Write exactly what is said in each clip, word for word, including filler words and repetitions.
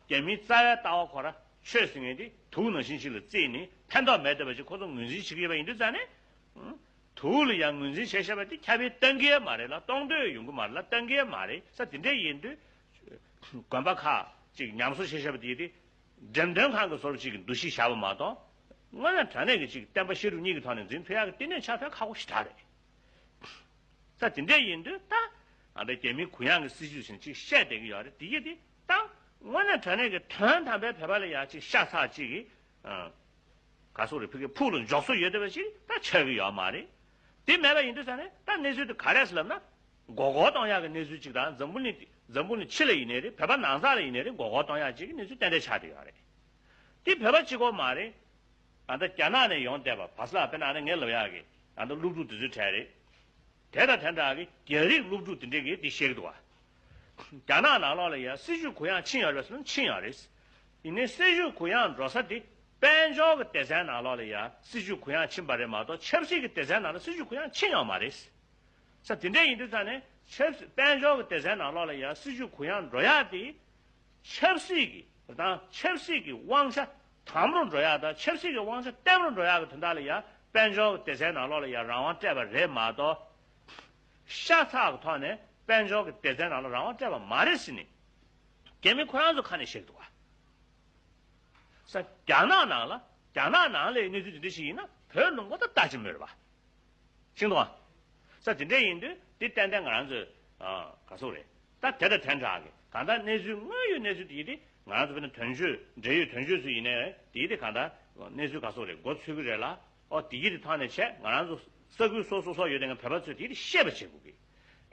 རྒྱ་མིའི་རྩ་བའི་ལྟ་བ་ཁོ་ར་ཆོས་ཟེར་མཁན་དེ་དུག་ནང་བཞིན་ཞིག་ལ་བརྩིས་ནས་ཕན་ཐོགས་མེད་བསྡད་པ་ཞིག་ཁོ་ཚོ་ངོས་འཛིན་བྱེད་ཀྱི་ཡོད་པ་ཡིན་དུས་ཙང་ནས། དུག་ལ་ཡང་ངོས་འཛིན་བྱས་བཞག་པ་དེ་ཁྱབ་སྤེལ་གཏོང་གི་ཡོད་མ་རེད་ལ། གཏོང་འདོད་ཡོང་གི་མ་རེད་ལ། གཏོང་གི་ཡོད་མ་རེད་ས། དེ་འདྲ་ཡིན་དུས་དགོན་པ་ཁག་ཅིག་ཉམས་གསོ་བྱས་བཞག་པ་དེ་དེ་འགྲེམས་སྟོན་ཁང་གི་བཟོ་འདྲ་ཅིག་གི་འདུ་ཤེས་བཞག་པ་མ་གཏོགས། དངོས་གནས་དྲང་གནས་ཀྱི་ཅིག་བསྟན་པ་བཤད་སྒྲུབ་གཉིས་ཀྱི་ཐོག་ནས་འཛིན་ཐུབ་ཡག་གི་བསྟི་གནས་ཆགས་ཐུབ་ཡག་ཁག་པོ་ཞེ་དྲག་རེད། ས་དེ་འདྲ་ཡིན་དུས་ད་ཨ་འདྲ་རྒྱ་མིའི་གུ་ཡངས་ཀྱི་སྲིད་བྱུས་ཟིན་ཅིག་བཤད་བསྡད་ཀྱི་ཡོད་རེད། དེ་ཡིན་དེ་ད་དངོས་གནས་དྲང་གནས་ཀྱི་དོན་དམ་པའི་བོད་པ་ལ་ཡ་ཅིག་ཤ་ཚ་ཅིག་གི་ག་སོག་རེད། ཕ་གི་ཕུགས་ལ་འཇོག་སྲོལ་ཡོད་བསྡད་པ་ཞིག་ད་ཆགས་ཀྱི་ཡོད་མ་རེད། དེ་མེད་པ་ཡིན་དུས་ཙང་ནས་ད་གནས་ཚུལ་དེ་ག་རེ་ཟེར་ལབ་ན། མགོ་སྐོར་གཏོང་ཡག་གི་གནས་ཚུལ་ཅིག་དང་། འཛམ་བུ་གླིང་འཛམ་བུ་གླིང་ཕྱི་ལ་ཡིན་ནའི་རེད། བོད་པ་ནང་ས་ལ་ཡིན་ནའི་རེད། མགོ་སྐོར་གཏོང་ཡག་ཅིག་གི་གནས་ཚུལ་ཏན་ཏན་ཆགས་བསྡད་ཡོད་རེད། དེ་བོད་པ་གཅིག་པོ་མ་རེད། ད་ལྟ་རྒྱ་ནག་ནས་ཡོང་བསྡད་པ་བ་སླ་དཔེར་ན་ཨ་ནི་ངས་ལབ་ཡག་གི་ད་ལྟ་སློབ་ཕྲུག་དེ་ཚོའི་གྲས་རེད། དེ་དང་དེ་འདྲ་གི་རྒྱ་རིགས་སློབ་ཕྲུག་དེ་འདྲས་ཀྱིས་དེ་བཤད་ཀྱི་འདུག་བ། རྒྱ་ནག་ནང་ལོགས་ལ་ཡ་སྲིད་བྱུས་གུ་ཡངས་ཕྱིན་ཡོད་རེད་ཟེར་ན་ཕྱིན་ཡོད་རེད། ཡིན་ནའི་སྲིད་བྱུས་གུ་ཡངས་འགྲོ་ས་དེ་དཔལ་འབྱོར་གྱི་སྡེ་ཚན་ནང་ལོགས་ལ་ཡ་སྲིད་བྱུས་གུ་ཡངས་ཕྱིན་པ་རེད་མ་གཏོགས། ཆབ་སྲིད་ཀྱི་སྡེ་ཚན་ནང་ལ་སྲིད་བྱུས་གུ་ཡངས་ཕྱིན་ཡོད་མ་རེད། ས་དེ་འདྲ་ཡིན་དུས་ཙང་ནས་ཆབ་སྲིད་དཔལ་འབྱོར་གྱི་སྡེ་ཚན་ནང་ལོགས་ལ་ཡ་སྲིད་བྱུས་གུ་ཡངས་འགྲོ་ཡག་དེ། ཆབ་སྲིད་ཀྱི་དང་ཆབ་སྲིད་ཀྱི་དབང་ཆ་དམ་རུ་འགྲོ་ཡག་དང་ཆབ་སྲིད་ཀྱི་དབང་ཆ་བརྟན་རུ་འགྲོ་ཡག་གི་དོན་དག་ལ་ཡ་དཔལ་འབྱོར་གྱི་སྡེ་ཚན་ནང་ལོགས་ལ་ཡ་རང་དབང་སྤྲད་པ་རེད་མ་གཏོགས། ཤ་ཚ་གི་ཐོག་ནས་དཔལ་འབྱོར་གྱི་སྡེ་ཚན་ནང་ལ་རང་དབང་སྤྲད་པ་མ་རེད་ཟེར་ནས་རྒྱ་མི་ཁོ་རང་ཚོ་ཁ་ནས་བཤད་ཀྱི་འདུག་བ། ས་རྒྱ་ནག་ནང་ལ་རྒྱ་ནག་ནང་ལ་གནས་ཚུལ་དེ་འདྲ་ཞིག་ཡིན་ན་བོད་ལུང་པ་ད་ལྟ་ཅི་མོད་རེད་བ། ཤེས་འདུག་ཨ། ས་དེ་འདྲ་ཡིན་དུས་དེ་ཏན་ཏན་ང་རང་ཚོས་ཨ་ག་སོག་རེད། ད་དེ་དང་དེ་འདྲ་གི་གང་ལྟར་གནས་ཚུལ་དངོས་ཡོད་གནས་ཚུལ་དེ་དེ་ང་རང་ཚོ་དཔེར་ན་དོན་གཅོད་འབྲེལ་ཡོད་དོན་གཅོད་ཚོ་ཡིན་ནའི་དེ་དེ་གང་ལྟར་གནས་ཚུལ་ག་སོག་རེད། མགོ་ཚོད་ཀྱི་རེད་ལ། ཨོ་དེ་གི་དེ་ཐང་ནས་བྱས་ང་རང་ཚོ་ས་ཁུལ་སོ་སོ་སོ་ཡོད་དེ་ང་བོད་པ་ཚོས་དེ་དེ་ཤེས་པ་བྱེད་དགོས་གི།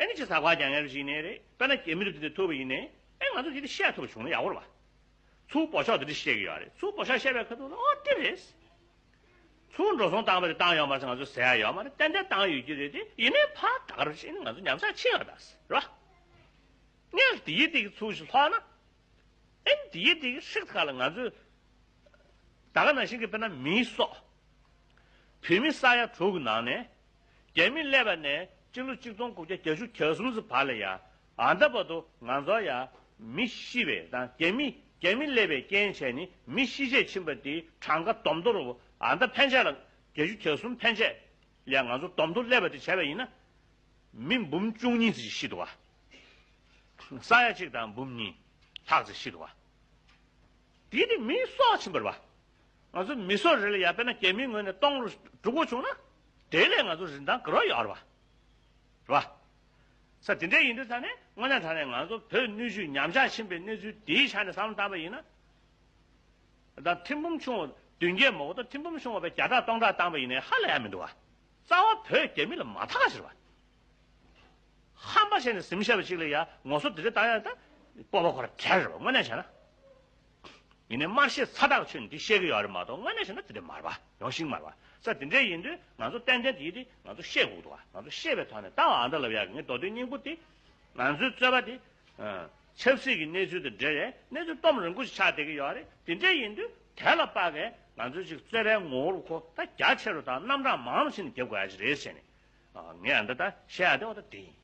ཨེ་ནི་ཅི་ཟ་ཁ་རྒྱག་མཁན་ཞིག་ཡིན་ནའི་རེད། དཔེར་ན་རྒྱ་མི་རུ་དེ་དེ་ཐུག་པ་ཡིན་ནའི་ཨེ་ང་ཚོ་དེ་དེ་བཤད་ཐུབ་པ་བྱུང་ན་ཡག་པོ་རེད་བ། ཚུར་འབོ་ཤོག་དེ་འདྲ་བཤད་ཀྱི་ཡོད་རེད། ཚུར་འབོ་ཤོག་བཤད་པའི་ཁ་ཐུག་ལ་ཨོ་དེ་རེད། ཚུར་འགྲོ་སོང་བཏང་བ་དེ་བཏང་ཡོད་མ་རེད་ཟེར་ང་ཚོས་ཟེར་ཡ་ཡོད་མ་རེད། ཏན་ཏན་བཏང་ཡོད་ཀྱི་རེད་དེ། ཡིན་ནའི་ཕར་ད་ག་རེ་བྱས་ནས་ང་ཚོ་ཉམས་ཆག་ཕྱིན་ཡོད་ད་ཟེར་རོ། ངས་དེ་ཡི་དེ་གི་ཚུར་ཞིག་ལྷོག་ན། ཨེ་དེ་ཡི་དེ་གི་ཧྲིག་ཐག་ལ་ང་ཚོས་ད་ག་ནང་བཞིན་གྱི་དཔེར་ན་མིའི་སྲོག་བོད་མི་ས་ཡ་དྲུག་གི་ནང་ནས། རྒྱ་མི་སླེབས་པ་ནས་སྤྱི་ལོ་གཅིག་སྟོང་དགུ་བརྒྱ་བརྒྱད་ཅུ་གྱ་གསུམ་ཙམ་བར་ལ་ཡ། ཨ་ད་བར་དུ་ང་ཚོ་ཡ་མི་ཤི་བའི་དང་རྒྱ་མི་རྒྱ་མི་སླེབས་པའི་རྐྱེན་བྱས་ནས་མི་ཤི་ཆད་ཕྱིན་པ་དེ་གྲངས་ཀ་བསྡོམས་ཐོར་ཨ་ད་ཕན་ཆད་ལ་བརྒྱད་ཅུ་གྱ་གསུམ་ཕན་ཆད་ལ་ང་ཚོ་བསྡོམས་ཐོར་སླེབས་པ་དེ་བྱས་པ་ཡིན་ན། མི་འབུམ་བཅུ་གཉིས་ཙམ་ཤི་འདུག་བ། ས་ཡ་གཅིག་དང་འབུམ་གཉིས་ལྷག་ཙམ་ཤི་འདུག་བ། དེ་དེ་མིའི་སྲོག་ཕྱིན་པ་རེད་བ། ང་ཚོ་མི་སྲོག་རེ་ལ་ཡ་དཔེར་ན་རྒྱ་མིའི་ངོས་ནས་སྟོང་རུ་འགྲོ་དགོས་བྱུང་ན། དེ་ལས་ང་ཚོ་རིན་ཐང་ག་རེ་ཡོད་རེད་བ། རེད་བ། ས་དེ་འདྲ་ཡིན་དུས་ད་ནས་དངོས་གནས་དྲང་གནས་ང་ཚོ་བོད་སྣོད་བཅུད་ཉམས་ཆག་ཕྱིན་པའི་གནས་ཚུལ་དེའི་ཆ་ནས་བསམ་བློ་བཏང་པ་ཡིན་ན། ད་ཐེར་འབུམ་ཆུང་བ་བདུན་བརྒྱད་མ་གཏོགས་ཐེར་འབུམ་ཆུང་བ་བས་བརྒྱ་ཕྲག་སྟོང་ཕྲག་བཏང་པ་ཡིན་ནའི་ཧ་ལས་ཡ་མི་འདུག་བ། རྩ་བ་བོད་རྒྱ་མི་ལ་མ་ཐག་ཆེ་བ། ཧམ་པ་བཤད་ནས་ཟིན་བཤད་པ་ཅིག་ལ་ཡ་ངོ་སོ་དེ་འདྲ་བཏང་ཡ་ད་སྤོབས་པ་ཁོ་ར་བྲལ་རེད་བ། དངོས་གནས་བྱས་ན། ཡིན་ནའི་དམར་ཤད་ཚ་ཐག་ཆོད་ནས་འདི་བཤད་ཀྱི་ཡོད་རེད་མ་གཏོགས་དངོས་གནས་བྱས་ན་དེ་འདྲ་མ་རེད་བ། ཡོང་ཤིང་མ་རེད་བ། ས་དེ་འདྲ་ཡིན་དུས་ང་ཚོ་ཏན་ཏན་དེ་དེ་ང་ཚོ་ཤེས་དགོས་འདུག་བ། ང་ཚོ་ཤེས་པའི་ཐོག་ནས་ད་བ་ཨ་འདྲ་ལབ་ཡ་གི་ངས་མདོ་དོན་སྙིང་པོ་དེ། ང་ཚོའི་རྩོད་པ་དེ། ཆབ་སྲིད་ཀྱི་གནས་ཚུལ་དང་འབྲེལ་བའི་གནས་ཚུལ་གཏོང་རིང་པོ་ཞིག་ཆགས་བསྡད་ཀྱི་ཡོད་རེད། དེ་འདྲ་ཡིན་དུས་དེ་ལ་དཔག་གས་ང་ཚོས་ཅིག་རྩོད་པའི་ངོ་བོ་ཁོ་ད་རྒྱ་ཆེ་རུ་དང་རྣམ་གྲངས་མང་རུ་ཕྱིན་ནས་རྒྱབ་དགོས་ཡ་ཞིག་རེད་ཟེར་ནས། ངས་ཨ་འདྲ་ད་བཤད་ཡ་དེ་འོ་ད་དེ་ཡིན།